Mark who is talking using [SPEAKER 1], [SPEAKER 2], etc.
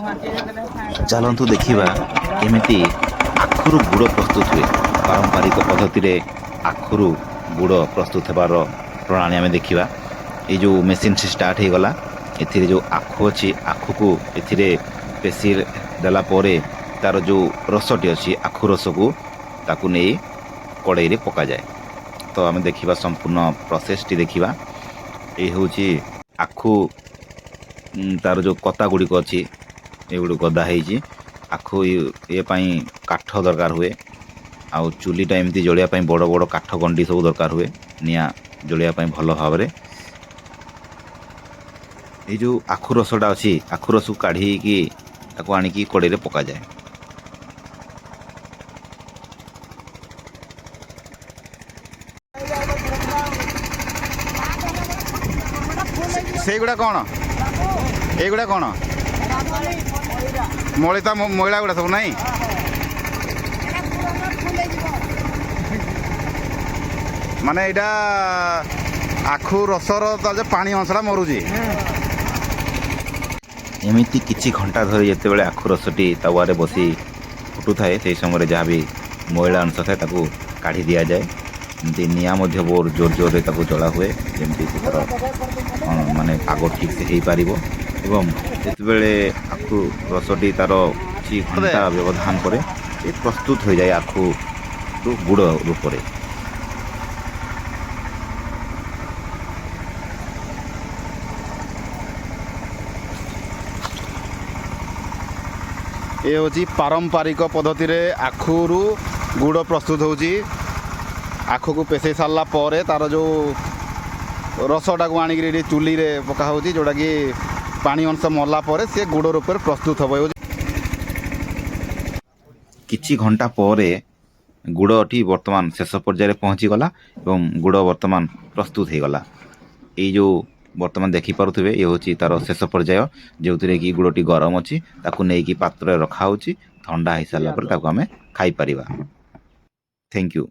[SPEAKER 1] ଚାଲନ୍ତୁ ଦେଖିବା କେମିତି ଆଖୁରୁ ଗୁଡ଼ ପ୍ରସ୍ତୁତ ହୁଏ। ପାରମ୍ପରିକ ପଦ୍ଧତିରେ ଆଖୁରୁ ଗୁଡ଼ ପ୍ରସ୍ତୁତ ହେବାର ପ୍ରଣାଳୀ ଆମେ ଦେଖିବା। ଏଇ ଯେଉଁ ମେସିନ୍ ଷ୍ଟାର୍ଟ ହେଇଗଲା, ଏଥିରେ ଯେଉଁ ଆଖୁ ଅଛି, ଆଖୁକୁ ଏଥିରେ ପେଶି ଦେଲା ପରେ ତାର ଯେଉଁ ରସଟି ଅଛି, ଆଖୁ ରସକୁ ତାକୁ ନେଇ କଡ଼େଇରେ ପକାଯାଏ। ତ ଆମେ ଦେଖିବା, ସମ୍ପୂର୍ଣ୍ଣ ପ୍ରୋସେସଟି ଦେଖିବା। ଏଇ ହେଉଛି ଆଖୁ, ତାର ଯେଉଁ କତା ଗୁଡ଼ିକ ଅଛି, ଏଗୁଡ଼ିକ ଗଦା ହେଇଛି। ଆଖୁ ଇଏ ପାଇଁ କାଠ ଦରକାର ହୁଏ ଆଉ ଚୁଲିଟା ଏମିତି ଜଳିବା ପାଇଁ ବଡ଼ ବଡ଼ କାଠ ଗଣ୍ଡି ସବୁ ଦରକାର ହୁଏ, ନିଆଁ ଜଳିବା ପାଇଁ ଭଲ ଭାବରେ। ଏଇ ଯେଉଁ ଆଖୁ ରସଟା ଅଛି, ଆଖୁ ରସକୁ କାଢ଼ିକି ତାକୁ ଆଣିକି କଡ଼େଇରେ ପକାଯାଏ।
[SPEAKER 2] ସେଇଗୁଡ଼ା କ'ଣ? ଏଇଗୁଡ଼ା କ'ଣ? ମଳିତା ମଇଳା ଗୁଡ଼ା ସବୁ ନାଇଁ? ମାନେ ଏଇଟା ଆଖୁ ରସର ତା ଯେ ପାଣି ଅଂଶଟା ମରୁଛି।
[SPEAKER 1] ଏମିତି କିଛି ଘଣ୍ଟା ଧରି ଯେତେବେଳେ ଆଖୁ ରସଟି ତାୱାରେ ବସି ଫୁଟୁଥାଏ, ସେହି ସମୟରେ ଯାହା ବି ମଇଳା ଅଂଶ ଥାଏ, ତାକୁ କାଢ଼ି ଦିଆଯାଏ। ଏମିତି ନିଆଁ ମଧ୍ୟ ବହୁତ ଜୋର ଜୋରରେ ତାକୁ ଜଳା ହୁଏ, ଯେମିତି ସେ ତାର ମାନେ ପାଗ ଠିକ୍ ସେ ହେଇପାରିବ। ଏବଂ ଯେତେବେଳେ ଆଖୁ ରସଟି ତାର କିଛି ଘଣ୍ଟା ବ୍ୟବଧାନ ପରେ ଏ ପ୍ରସ୍ତୁତ ହୋଇଯାଏ ଆଖୁରୁ ଗୁଡ଼ ରୂପରେ।
[SPEAKER 2] ଏ ହେଉଛି ପାରମ୍ପରିକ ପଦ୍ଧତିରେ ଆଖୁରୁ ଗୁଡ଼ ପ୍ରସ୍ତୁତ ହେଉଛି। ଆଖୁକୁ ପେଷେଇ ସାରିଲା ପରେ ତାର ଯେଉଁ ରସଟାକୁ ଆଣିକିରି ଏଠି ଚୁଲିରେ ପକା ହେଉଛି, ଯେଉଁଟାକି ପାଣି ଅଂଶ ମଲା ପରେ ସେ ଗୁଡ଼ ରୂପରେ ପ୍ରସ୍ତୁତ ହେବ। ଏ ହେଉଛି
[SPEAKER 1] କିଛି ଘଣ୍ଟା ପରେ ଗୁଡ଼ଟି ବର୍ତ୍ତମାନ ଶେଷ ପର୍ଯ୍ୟାୟରେ ପହଞ୍ଚିଗଲା ଏବଂ ଗୁଡ଼ ବର୍ତ୍ତମାନ ପ୍ରସ୍ତୁତ ହେଇଗଲା। ଏଇ ଯେଉଁ ବର୍ତ୍ତମାନ ଦେଖିପାରୁଥିବେ, ଇଏ ହେଉଛି ତାର ଶେଷ ପର୍ଯ୍ୟାୟ, ଯେଉଁଥିରେ କି ଗୁଡ଼ଟି ଗରମ ଅଛି, ତାକୁ ନେଇକି ପାତ୍ରରେ ରଖାହେଉଛି। ଥଣ୍ଡା ହେଇସାରିଲା ପରେ ତାକୁ ଆମେ ଖାଇପାରିବା। Thank you.